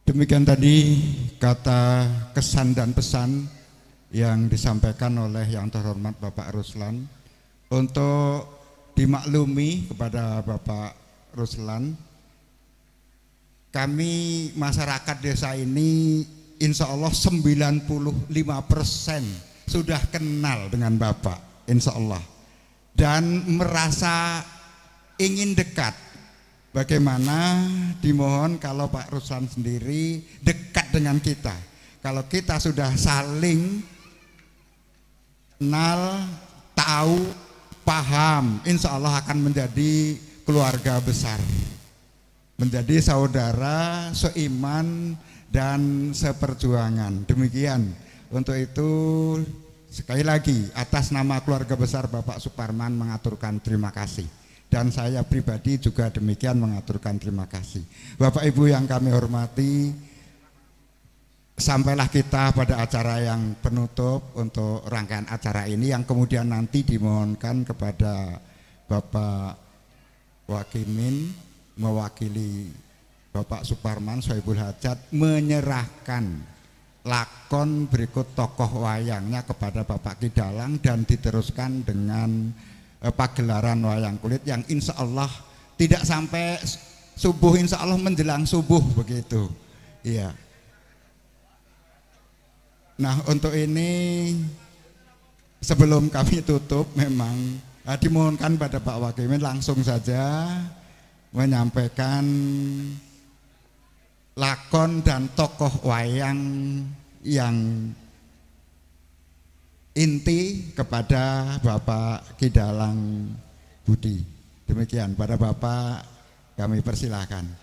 Demikian tadi kata kesan dan pesan yang disampaikan oleh yang terhormat Bapak Ruslan. Untuk dimaklumi kepada Bapak Ruslan, kami masyarakat desa ini insya Allah 95% sudah kenal dengan Bapak, insya Allah, dan merasa ingin dekat. Bagaimana dimohon kalau Pak Ruslan sendiri dekat dengan kita. Kalau kita sudah saling kenal, tahu, paham, insya Allah akan menjadi keluarga besar, menjadi saudara seiman dan seperjuangan. Demikian. Untuk itu sekali lagi atas nama keluarga besar Bapak Suparman mengaturkan terima kasih. Dan saya pribadi juga demikian mengaturkan terima kasih. Bapak Ibu yang kami hormati, sampailah kita pada acara yang penutup untuk rangkaian acara ini, yang kemudian nanti dimohonkan kepada Bapak Wakimin mewakili Bapak Suparman Sohibul Hajat menyerahkan lakon berikut tokoh wayangnya kepada Bapak Ki Dalang dan diteruskan dengan pagelaran wayang kulit yang insya Allah tidak sampai subuh, insya Allah menjelang subuh begitu. Iya. Nah, untuk ini sebelum kami tutup memang dimohonkan pada Pak Wakimin langsung saja menyampaikan lakon dan tokoh wayang yang inti kepada Bapak Ki Dalang Budi. Demikian, pada Bapak kami persilahkan.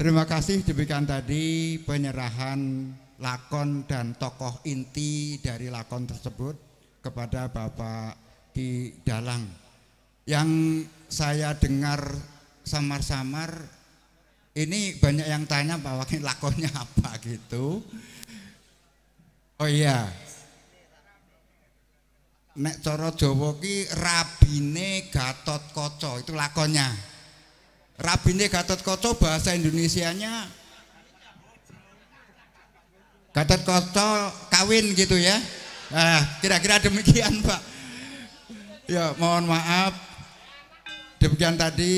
Terima kasih, demikian tadi penyerahan lakon dan tokoh inti dari lakon tersebut kepada Bapak Ki Dalang. Yang saya dengar samar-samar ini banyak yang tanya bahwa lakonnya apa gitu. Oh iya, nek cara Jawa ki Rabine Gatotkaca itu lakonnya. Rabine Gatotkaca bahasa Indonesianya Gatotkaca kawin gitu ya. Kira-kira demikian Pak. Ya mohon maaf. Demikian tadi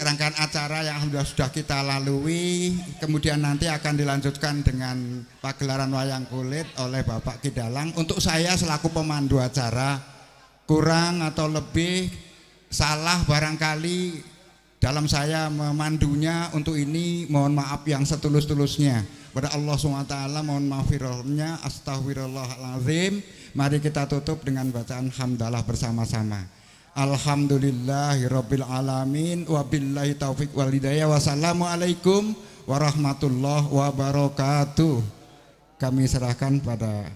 rangkaian acara yang alhamdulillah sudah kita lalui. Kemudian nanti akan dilanjutkan dengan pagelaran wayang kulit oleh Bapak Ki Dalang. Untuk saya selaku pemandu acara, kurang atau lebih salah barangkali dalam saya memandunya untuk ini, mohon maaf yang setulus-tulusnya. Pada Allah SWT mohon maafirulnya, astagfirullahalazim. Mari kita tutup dengan bacaan hamdalah bersama-sama. Alhamdulillahirabbil alamin, wabillahi taufik wal hidayah, wassalamualaikum warahmatullahi wabarakatuh. Kami serahkan pada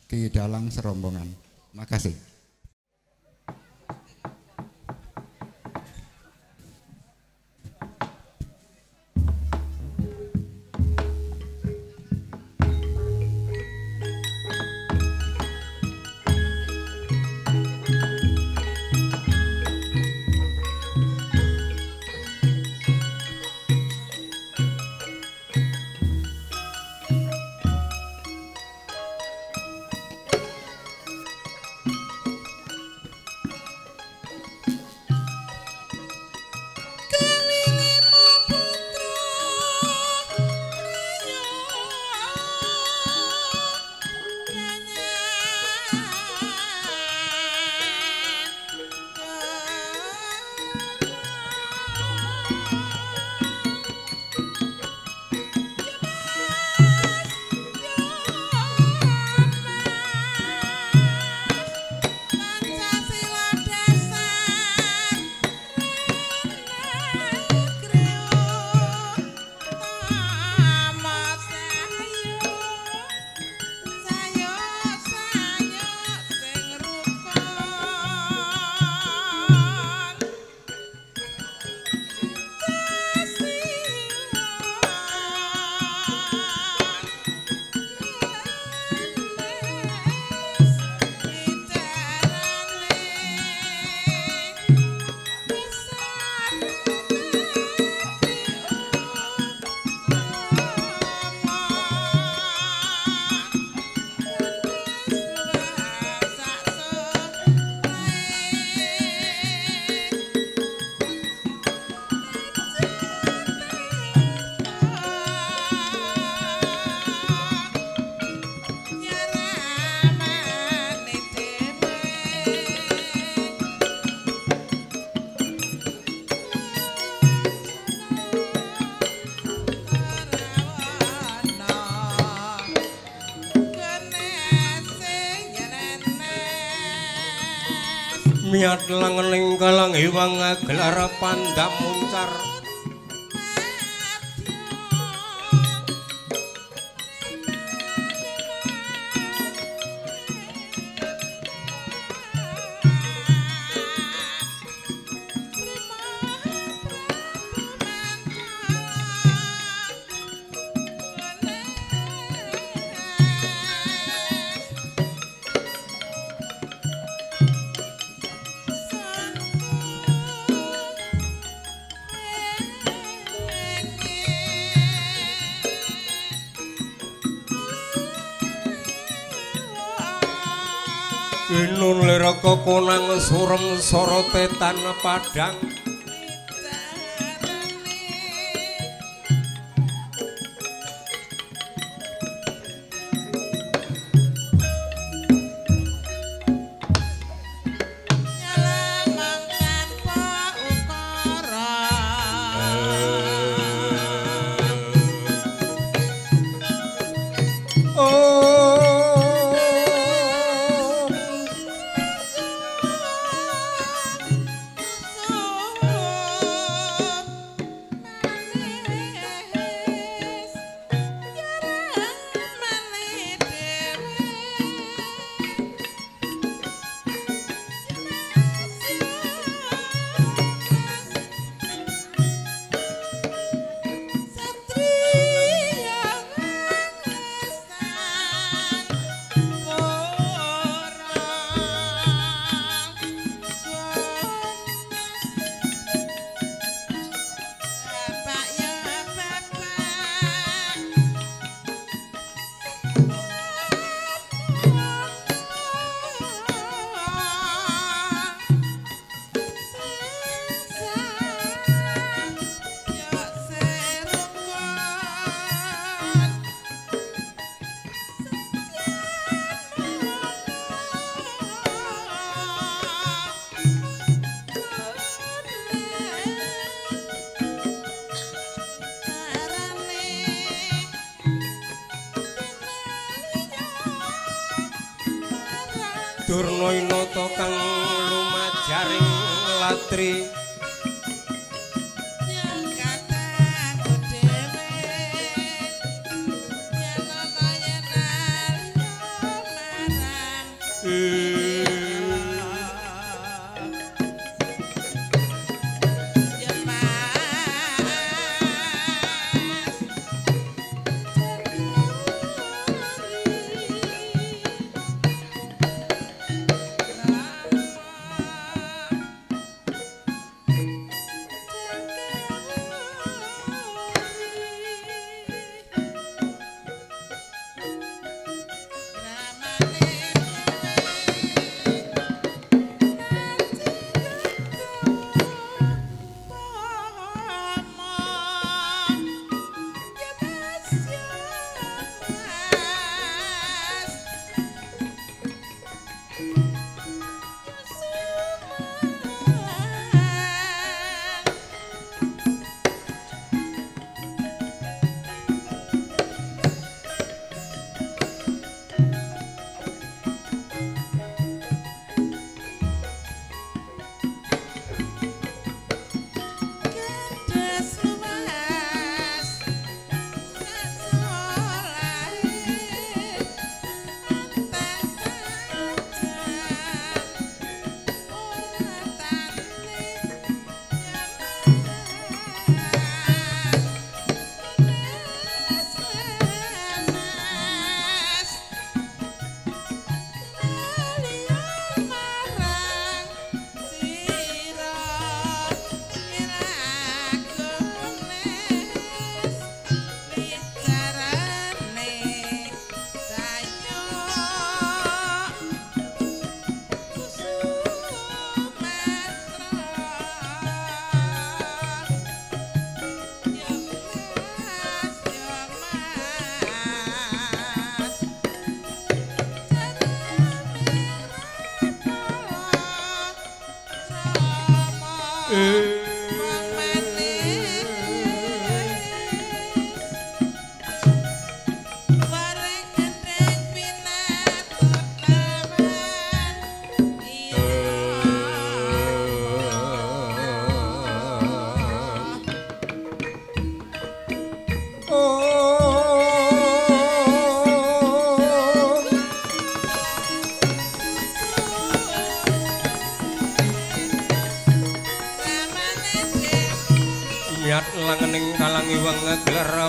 Ki Dalang serombongan. Makasih. Miyat langening kalang iwang gelar pandam muncar. Inun liraka konang surem sorote tan padhang. Nyalamang tanpa ukara. Durna inata kang lumajaring latri.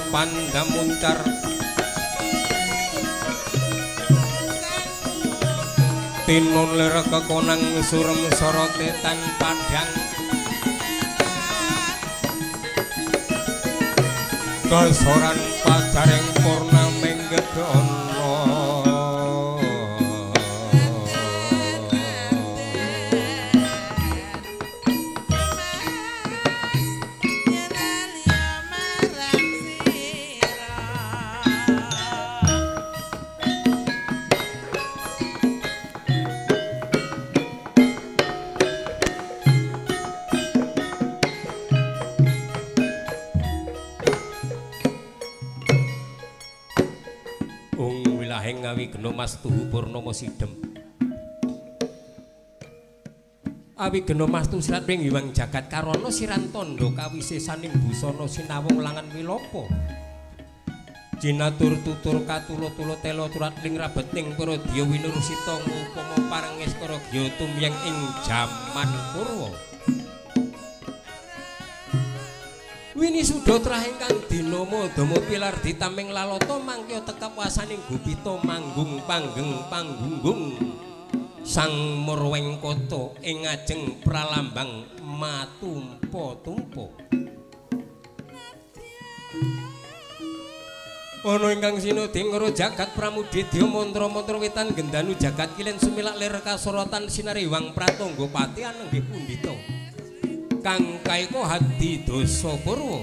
pandam muncar tinun lir kekonang surem sorote tan padhang kasoran pacareng purna menggedana. Awigena mastuhu purnama sidem. Awigena mastu sirat ing Hyang Jagat Karana siran tandha kawisesaning busana sinawung langan wilopo. Jinatur tutur katula-tula tela turat ling rabeting paradya winursita ngupama parangeskara gya tumyeng ing jaman Purwa. Winisuda trah ingkang dinama Dama Pilar ditameng lalata mangkya tekap wasaning gupita manggung panggeng panggunggung Sang Murwengkata ing ngajeng pralambang matumpa-tumpa. Ana ingkang sinuding karo jagat pramudedya mantra-mantra wetan gendanu jagat kilen sumilak lir kasorotan sinariwang pratangga pati anenggih pundhita kang kaeka hadi dasa purwa.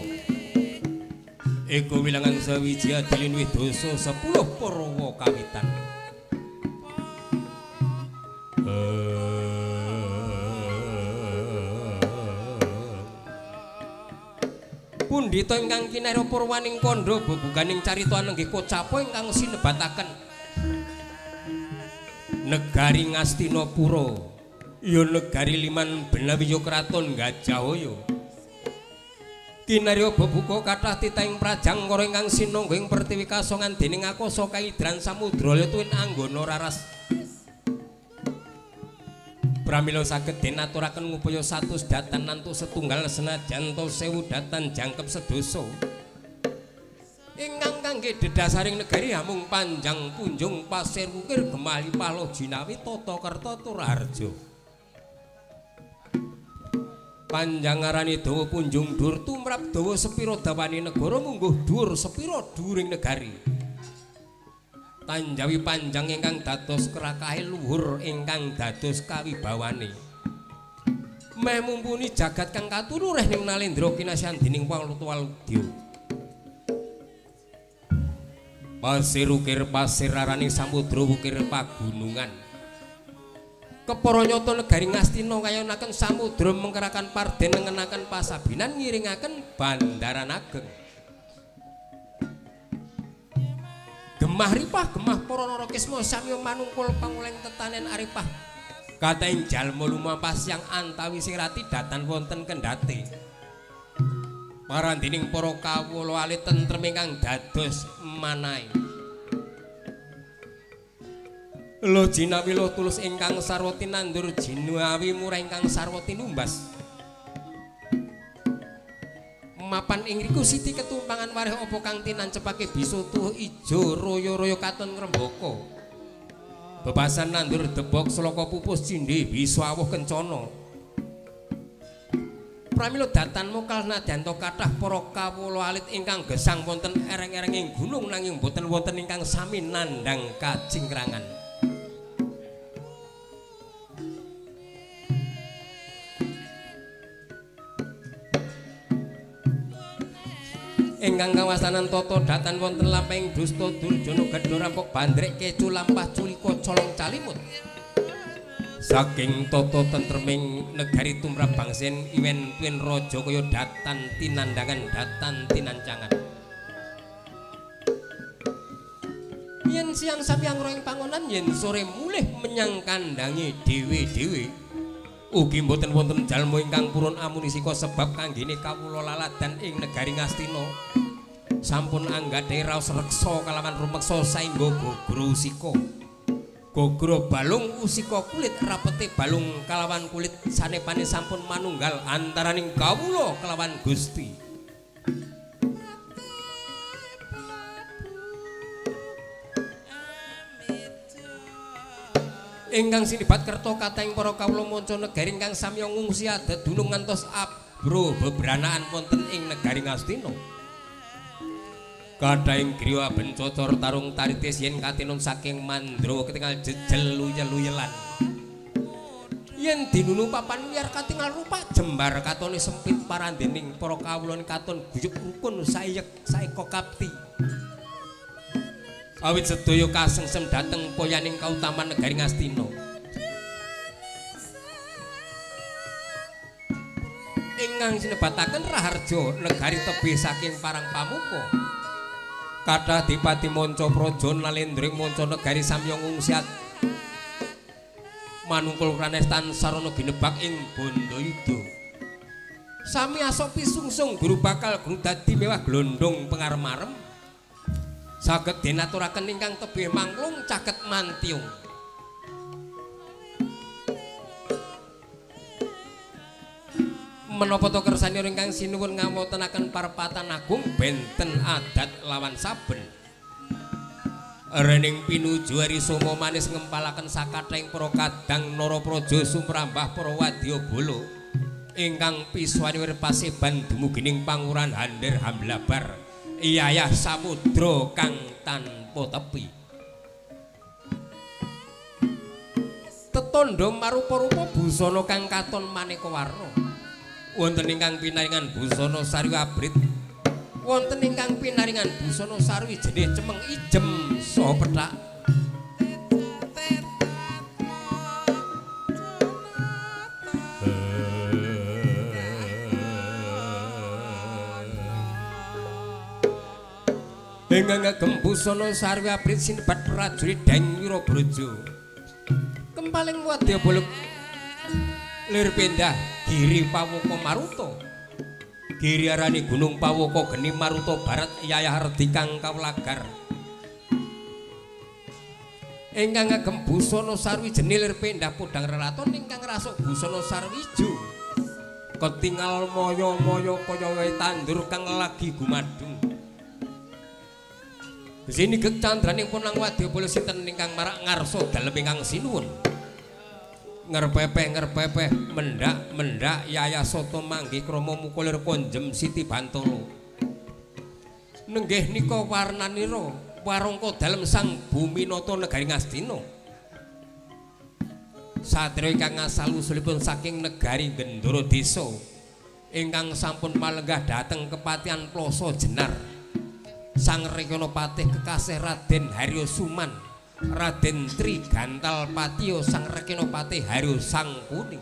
Eko wilangan sawiji adilin dasa 10 purwa kawitan. Pundhita ingkang kinarya purwaning kandha bebuganing carita anenggih kocapa ingkang sinebataken negari Ngastinapura ya negari liman Benawiya kraton Gajahaya. Kinarya bebuka kathah titahing prajangkara ingkang sinangga ing pertiwi kasongan dening akasa kaidran samudra tuwin anggana raras. Pramila saged den aturaken ngupaya 100 datan nantuk setunggal senajan to 1000 datan jangkep sedasa. Ingkang kangge dedhasaring negari hamung panjang punjung pasir wukir gemah lipah loh jinawi tata kerta turaharja. Panjang arane dawa punjung dhuwur tumrap dawa sepira dawane negara mungguh dhuwur sepira dhuwuring negari. Tanjawi panjang ingkang dados krakahe luhur ingkang dados kawibawane. Meh mumpuni jagat kang katuru reh ning nalendra kinasyan dening Walutuwaludya. Pasir ukir pasir arane samudra wukir pagunungan. Kepara nyata negari Ngastina kayonaken samudra mengkerakan parden nengenaken pasabinan ngiringaken bandaran ageng. Gemah ripah gemah para narakisma samya manungkul panguleng tetanen aripah. Kathahing jalma lumampah siang antawising rati datan wonten kendhate. Parandining para kawula alit tentrem ingkang dados manahe. Lo jinawi lo tulus ingkang sarwa tinandur jinawi murah ingkang sarwa tinumbas. Mapan ing riku siti ketumpangan wareh apa kang tinancepake bisu tuh ijo royo-royo katon ngrembaka. Bebasan nandur debok sloka pupus cindhe bisu awuh kencana. Pramila datan mokal nadyan ta kathah para kawula alit ingkang gesang wonten ereng-erenging gunung nanging boten wonten ingkang sami nandhang kacingkrangan. Ingkang kawastanan tata datan wonten lampahing dusta durjana gedha rampok bandrek kecu lampah culika colong calimut. Saking tata tentreming negari tumrap bangsen iwen tuwin raja kaya datan tinandhangan datan tinancangan. Yen siang samyang roing pangonan yen sore mulih menyang kandhange dhewe-dhewe. Ugi mboten wonten jalma ingkang purun amunisika sebab kanggene kawula laladan ing negari Ngastina sampun anggadhahi raos reksa kalawan rumeksa saengga gogro usika. Gogro balung usika kulit rapete balung kalawan kulit sanepane sampun manunggal antaraning kawula kalawan Gusti. Ingkang sinibat kerta kathahing para kawula manca negari ingkang samya ngungsi adat dunung ngantos abro bebranaan wonten ing negari Ngastina. Kathahing griya aben cocor tarung taritis yen katinun saking mandra ketingal jejel luyel-luyelan. Yen dinunu papan wiyar katingal rupa jembar katone sempit parandening para kawula katon guyub rukun saiyek saeka kapti. Awit sedaya kasengsem dhateng poyaning kautaman negari Ngastina. Ingkang sinebataken Raharja negari tebih saking Parang Pamuka. Kathah dipati manca praja nalendra ing manca negari samya ngungsiat manungkul kranestan sarana ginebak ing Bandayuda. Sami asok pisungsung guru bakal guru dadi mewah glondong pengarem-arem. Saged denaturaken ingkang tebih mangklung caket mantiung. Menapa to kersanipun ingkang sinuwun ngawontenaken parepatan agung benten adat lawan saben. Rening pinuju Hari Soma manis ngempalaken sakathahing para kadang narapraja sumrambah para wadyabala ingkang pisuwani paseban dumugining panguran handir hamlabar iyayah samudra kang tanpa tepi. Tetandha marupa-rupa busana kang katon maneka warna. Wonten ingkang pinaringan busana sarwi abrit, wonten ingkang pinaringan busana sarwi jenih cemeng ijem saha pethak. Ingkang ngagem busana sarwi abrit sinebat prajurit Daeng Wirabraja. Kempaling wadyabala lir pindah Giri Pawoka Maruta. Giri arani Gunung Pawoka geni Maruta Barat yayah redi kang kawlagar. Ingkang ngagem busana sarwi jeni lir pindah podhang reraton ingkang rasuk busana sarwi ijo. Ketingal moyo-moyo kaya wae tandur kang lagi gumadung. Sini gek candraning punang wadyabala sinten ingkang marak ngarsa dalem ingkang sinuwun. Ngerpepeh ngerpepeh mendak mendak yayah soto manggih krama mukulir konjem Siti Bantala. Nenggih nika warnanira warangka dalem sang Buminata negari Ngastina. Satria ingkang asal usulipun saking negari Gendara Desa ingkang sampun palenggah dhateng kepatihan Ploso Jenar. Sang Rekana Patih kekasih Raden Haryo Suman, Raden Tri Gantal Patio Sang Rekana Patih Haryo Sangkuni.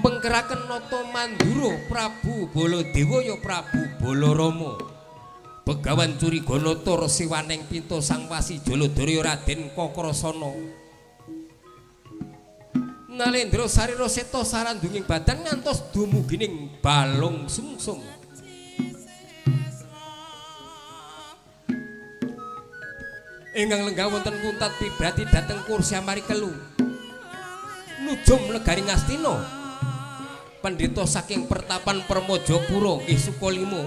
Mengkeraken nata mandura Prabu Baladewa ya Prabu Balarama. Begawan Curiganata Resiwaneng Pinta Sang Wasi Jaladara ya Raden Kakrasana. Nalendra sarira seta sarandunging badan ngantos dumugining balung sungsung. Ingkang lenggah wonten Kuntat pibrati dhateng kursi amari kelu. Nujum negari Ngastina. Pendhita saking pertapan Permajapura nggih Sukalima.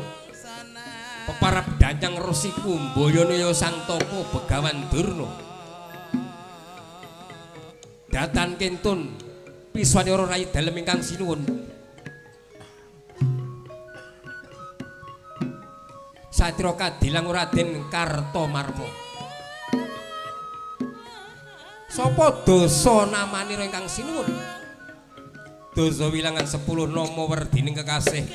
Peparab Danyang Resi Kumbayana ya Sang Tapa Begawan Durna. Datan kintun piswanira rayi dalem ingkang sinuwun. Satria kadilang Raden Kartomarma. Sapa dosa namanira ingkang sinuwun? Dosa wilangan 10 nama werdining kekasih.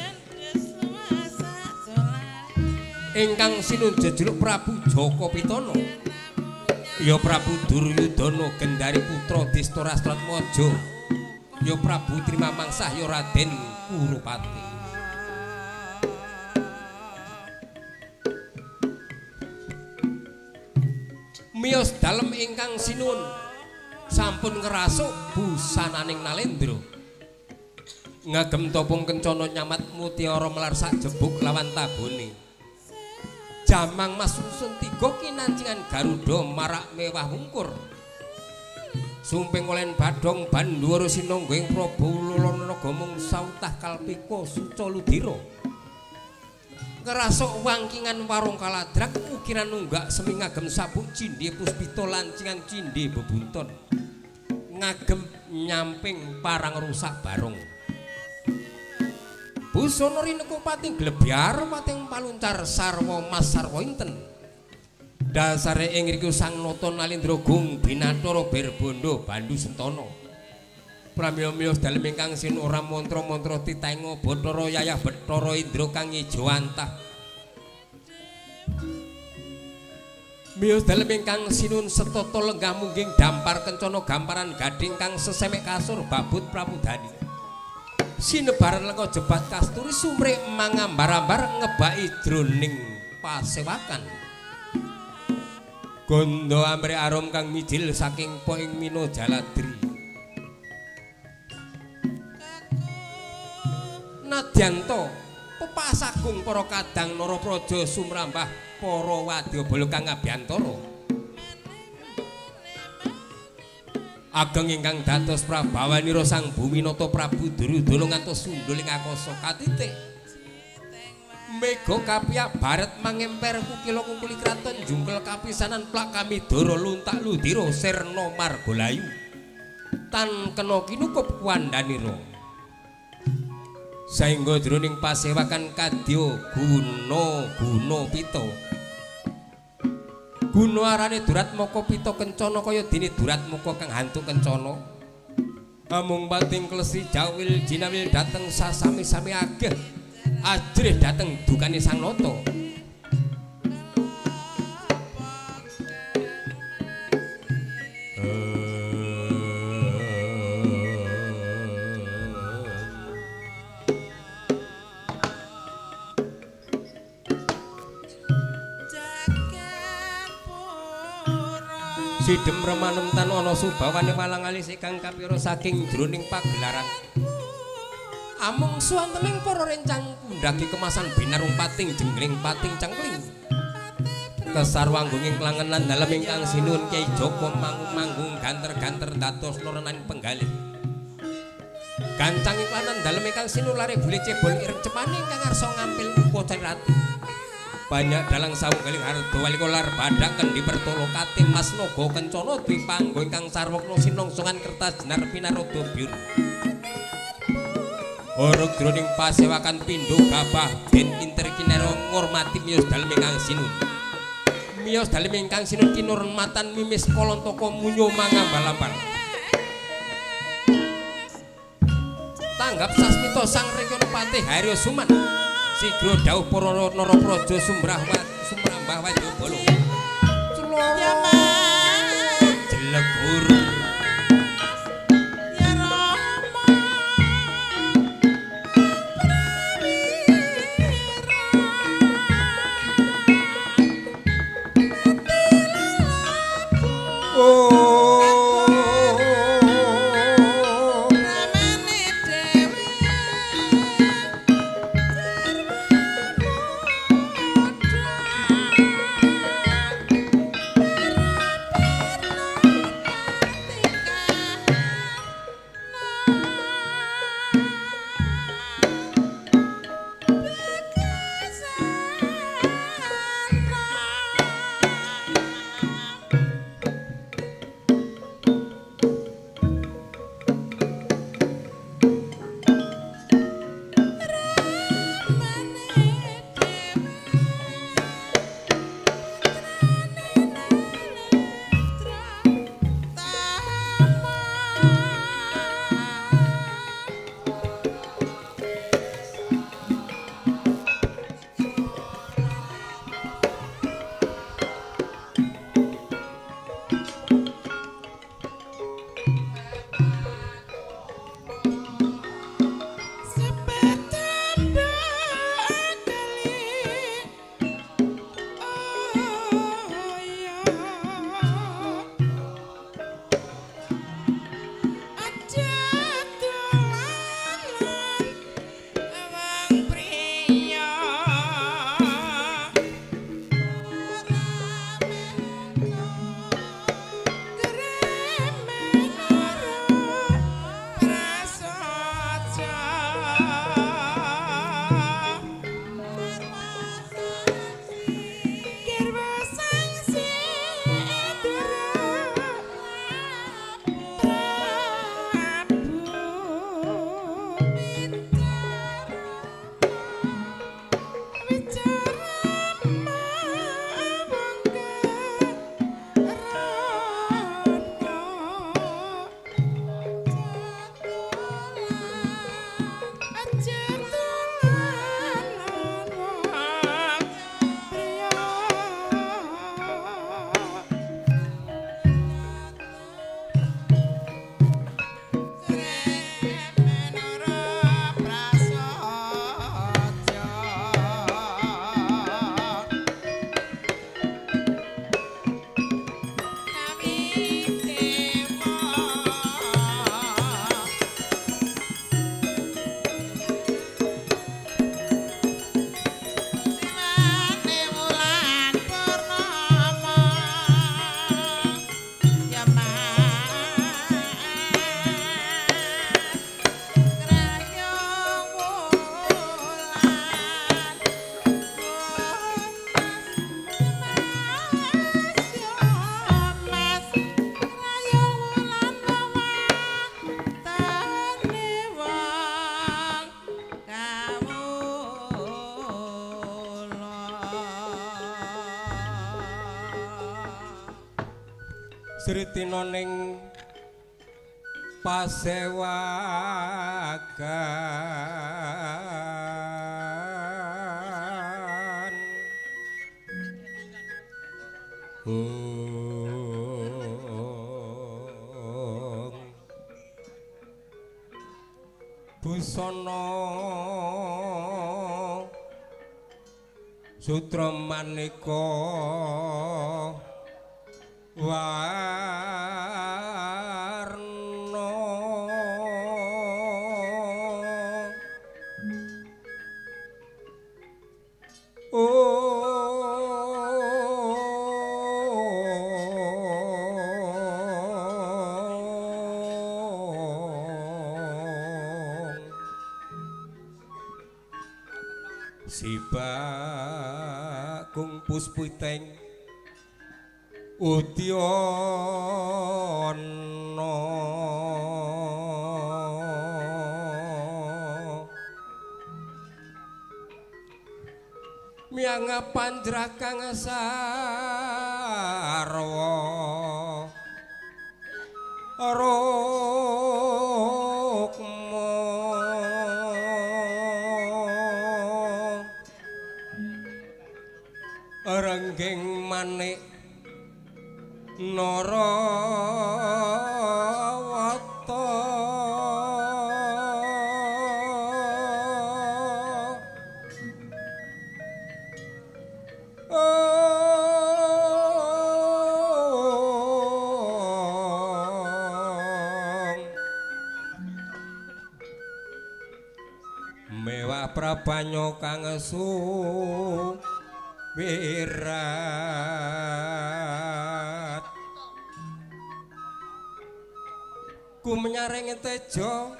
Ingkang sinuwun jejuluk Prabu Jaka Pitana. Ya Prabu Duryudana Gendari putra Destarastratmaja. Ya Prabu Trimamangsah ya Raden Kurupati. Miyos dalem ingkang sinuwun sampun ngrasuk busananing Nalendra. Ngagem topung kencana nyamat mutiara melar sak jebuk lawan tabone. Jamang mas susun tiga kinancingan Garuda marak mewah wungkur. Sumping olen badhong bandhuwara sinangga ing Prabu Lolana Gamung sautah kalpika suca ludira. Ngrasuk wangkingan warung kaladrak ukiran nunggak semi ngagem sabuk cindhe puspita lancingan cindhe bebunton. Ngagem nyamping parang rusak barong. Busana rineka pating glebyar pating paluncar sarwa mas sarwa inten. Dasare ing ngriku Sang Nata Nalindra Gung Binathara Berbondo Bandu Sentana. Pramila miyos dalem ingkang sinora mantra-mantra titaenga Bathara Yayah Bathara Indra kang ngejawantah. Miyos dalem ingkang sinun setata lenggah mungging dampar kencana gamparan gading kang sesemek kasur babut pramudani. Sinebaran lenga jebat kasturi sumrik mangambar-ambar ngebaki jroning pasewakan. Gondo amri arum kang mijil saking poing Mina Jaladri. Nadyanto pepasagung para kadang narapraja sumrambah para wadyabala kang ngabiyantara. Ageng ingkang dados prabawanira Sang Buminata Prabu Duryudana ngantos sundul ing akasa katitik. Mega kapiyak baret mangemper kukila kungkuli kraton jungkel kapisanan plak kamidara luntak ludira sirna margalayu. Tan kena kinukup kuwandanira. Saengga jroning pasewakan kadya guna guna pita. Guna arane Duratmaka pita kencana kaya dene Duratmaka kang hantu kencana. Amung pating klesi jawil jinawil dateng sasami-sami ageh ajrih dateng dukane Sang Nata. Sidem remanem tan ana subawane walang alis ingkang kapira saking jroning pagelaran. Amung suwantening para rencang pundhaki kemasan binarung pating jengling pating cengkling. Kesarwanggunging klangen lan dalem ingkang sinuwun Kyai Joko manggung-manggung ganter-ganter dados lorenan penggalih. Gancang iklanan dalem ingkang sinuwun lare bule cebol ireng cepane ingkang ngarsa ngampil upacara ratu. Banyak dalang sawunggaling harda walika lar badak kendhi pertolo kate mas naga kencana dwi panggo ingkang sarwekna sinongsongan kertas jenar pinaroda byur. Horeg jroning pasewakan pindho gabah den inter kinera ngurmati miyos dalem ingkang sinun. Miyos dalem ingkang sinun kinurmatan mimis kalantaka munyo mangambal-ambal. Tanggap sasmita sang Rekyana Patih Harya Suman. Sigra dawuh para narapraja sumrambah wadyabala. Jelegur ya Rama oh Sritina ning pasewagan. Busana sutra maneka warna Sibakung puspiteng udyana miyang panjrakang sarwa rukma rengging manik Narawata mewah prabanyo kang suwirat kumenyaring tejo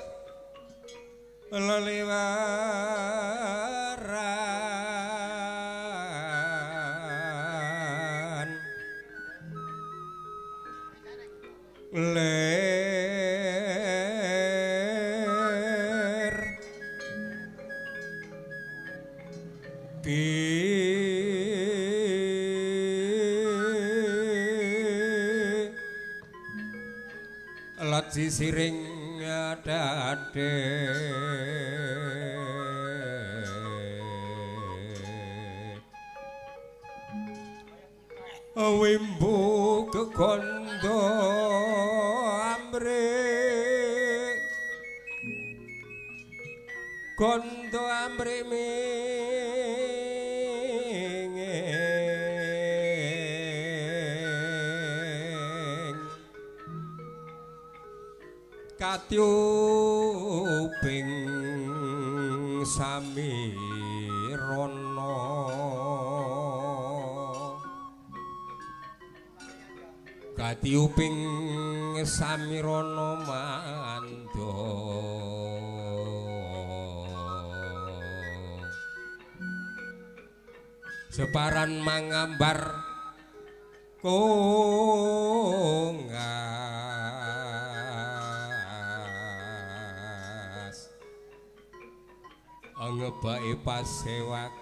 leliwaran ler lat sisiring dade wimbu kegondo amri gondo amri katyuping samirana katyuping samirana mandha separan mangambar kongas ngebake pasewakan.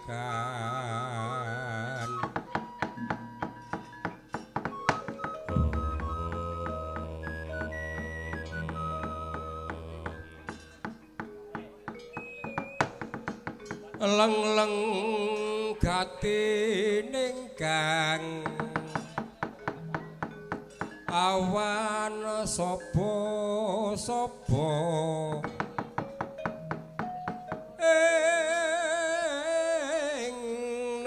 Leng-leng gatining kang awan sapa-sapa ing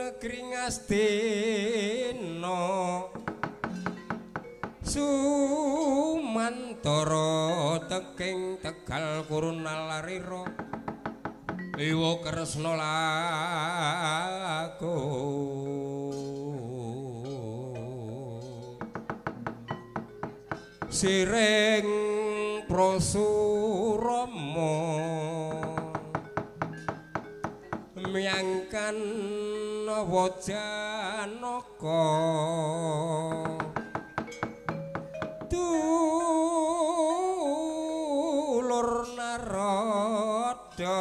negeri Ngastina sumantara teking Tegal Kurunalrira iwa kresna laku siring Prasurama miyangkan Wajanaka dulur Narada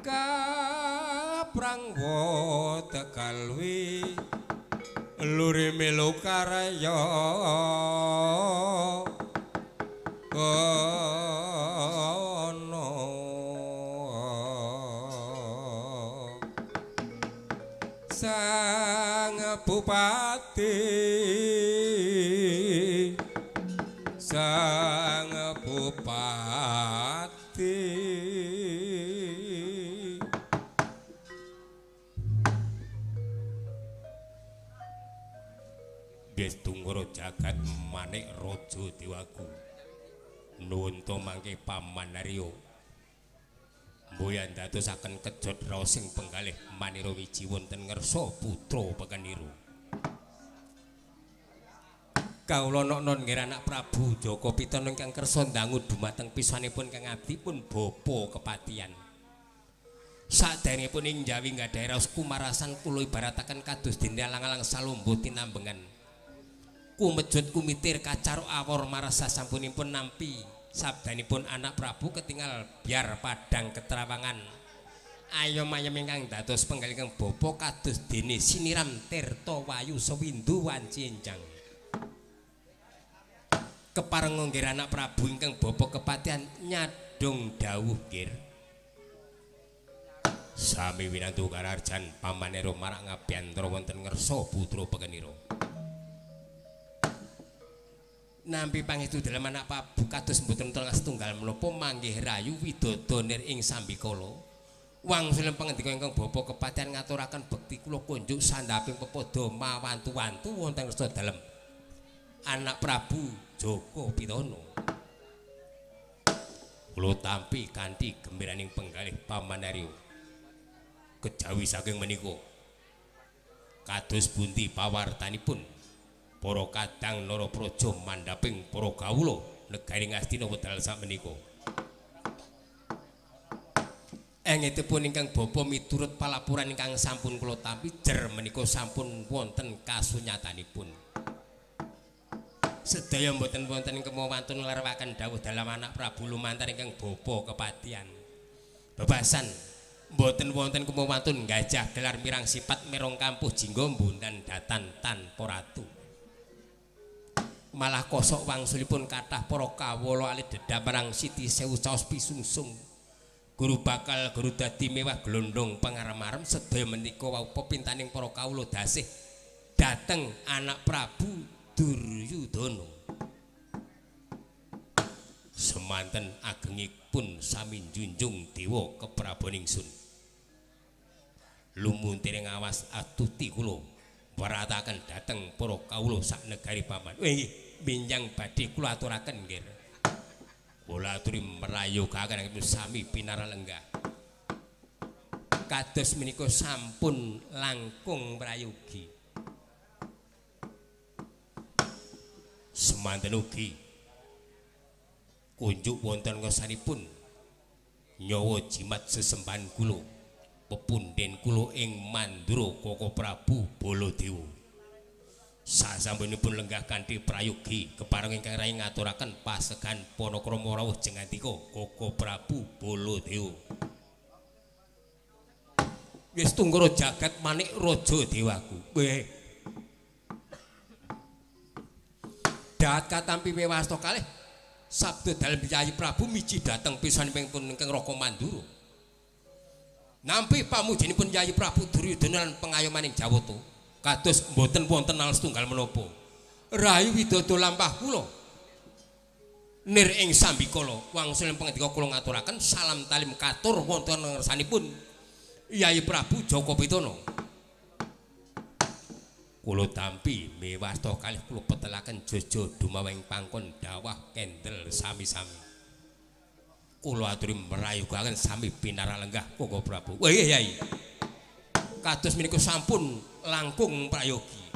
kaprangwa Tegalwi Lure melu karya ana sang bupati sang bupati Tunggara jagat manik raja dewaku nuwun to mangke paman Arya mboyan dadosaken kejot raos sing penggalih manira wiji wonten ngersa putra pekenira kawula nok-non nggih anak Prabu Jaka Pitana ingkang kersa ndangu dumateng pisanipun kang abdi pun bapa kepatihan saderengipun ing Jawi nggadahi raos kumarasan kula ibarataken kados dene alang-alang salombo tinambengan kumejut kumitir kacaruk awor marasa sampunipun nampi sabdanipun anak Prabu ketinggal biar padang ketrawangan ayom ayem ingkang dados penggalih ingkang bapa kados dene siniram tirta wayu sewindu wanci enjang kepareng nggih anak Prabu ingkang bapa kepatihan nyadong dawuh nggih sami winantu kararjan pamanera marak ngabiyantara wonten ngersa putra pekenira nampi pangestu dalem anak Prabu kados mboten wonten setunggal menapa manggih rayu widodo nir ing sambikala wangsul pangandika ingkang bapa kepatihan ngaturaken bekti kula kunjuk sandhaping pepadha mawantu-wantu wonten ngersa dalem anak Prabu Jaka Pitana kula tampi kanthi gembiraning penggalih paman Arya kejawi saking menika kados pundi pawartanipun para kadang Narapraja mandhaping para kawula negari Ngastina wedal sakmenika. Engetipun ingkang bapa miturut palapuran ingkang sampun kula tampi jer menika sampun wonten kasunyatanipun. Sedaya mboten wonten kemawantun nglerwaken dawuh dalam anak Prabu lumantar ingkang bapa kepatihan. Bebasan mboten wonten kemawantun gajah gelar mirang sifat merong kampuh jingga mbundan datan tanpa ratu. Malah kosok wangsulipun kathah para kawula alit dedham marang Siti Sewu caos pisungsung guru bakal guru dadi mewah glondong pangarem-arem sedaya menika wau pepintaning para kawula dasih dhateng anak Prabu Duryudana semanten agengipun sami njunjung dewa keprabon ingsun lumuntir ngawas atuti kula warataken dhateng para kawula sak negari paman. Nggih, benjang badhe kula aturaken nggih. Kula aturi mrayogaken sami pinara lenggah. Kados menika sampun langkung prayogi. Semanten ugi kunjuk wonten ngersanipun nyawa jimat sesembahan kula. Pepunden kula ing Mandura Koko Prabu Baladewa. Sasampunipun lenggah kanthi prayogi kepareng ingkang rayi ngaturaken pasegan panakrama rawuh jengandika Koko Prabu Baladewa. Wis tunggara jagat manik raja dewaku. Weh. Dat katampi wewasta kalih sabda dalem Yayi Prabu miji dhateng pisanipun ingkang Raka Mandura. Nampi pamujinipun Yayi Prabu Duryudana lan pengayomaning Jawata kados mboten wonten hal setunggal menapa. Rahayu widodo lampah kula nir ing sambikala wangsul pangandika kula ngaturaken salam talim katur wonten ngersanipun Yayi Prabu Jaka Pitana. Kula tampi mewasta kalih kula petelaken jojo dumaweng pangkon dawah kendel sami-sami. Kula aturi mrayugaken sami pinara lenggah Koko Prabu. Wah nggih Yai. Kados menika sampun langkung prayogi.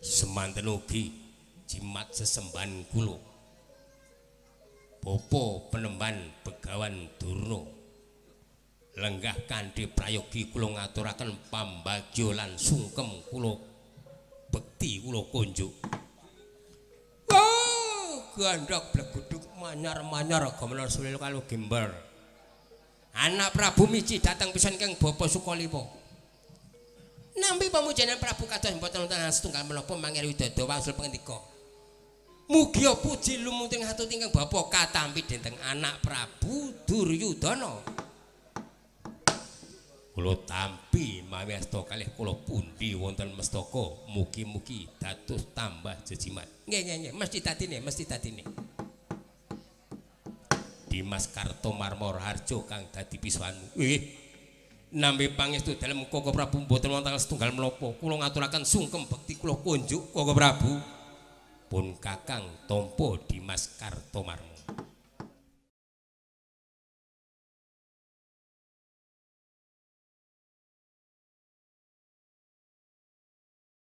Semanten ugi jimat sesembahan kula. Bapa penemban Begawan Durna lenggah kanthi prayogi kula ngaturaken pambagya lan sungkem kula bekti kula kunjuk. Gandhak bleguduk manyar-manyar gamelan sulil kalu gember. Anak Prabu miji dateng pisan kang Bapa Sukaliwa. Nampi pamujanan Prabu kados mboten wonten setunggal menapa mangir widodo wangsul pangendika. Mugia puji lumunting hatut ingkang bapa katampi dhateng anak Prabu Duryudana. Kula tampi mawi asta kalih kula pundi wonten mestaka mugi-mugi dados tambah jejimat. Nggih nggih nggih mesti dadine mesti dadine. Dimas Kartomarmo Raharjo kang dadi pisuwanmu. Nggih. Nampi pangestu dalem Koko Prabu mboten wonten setunggal menapa. Kula ngaturaken sungkem bekti kula kunjuk Koko Prabu. Pun Kakang tampa Dimas Kartomarmo.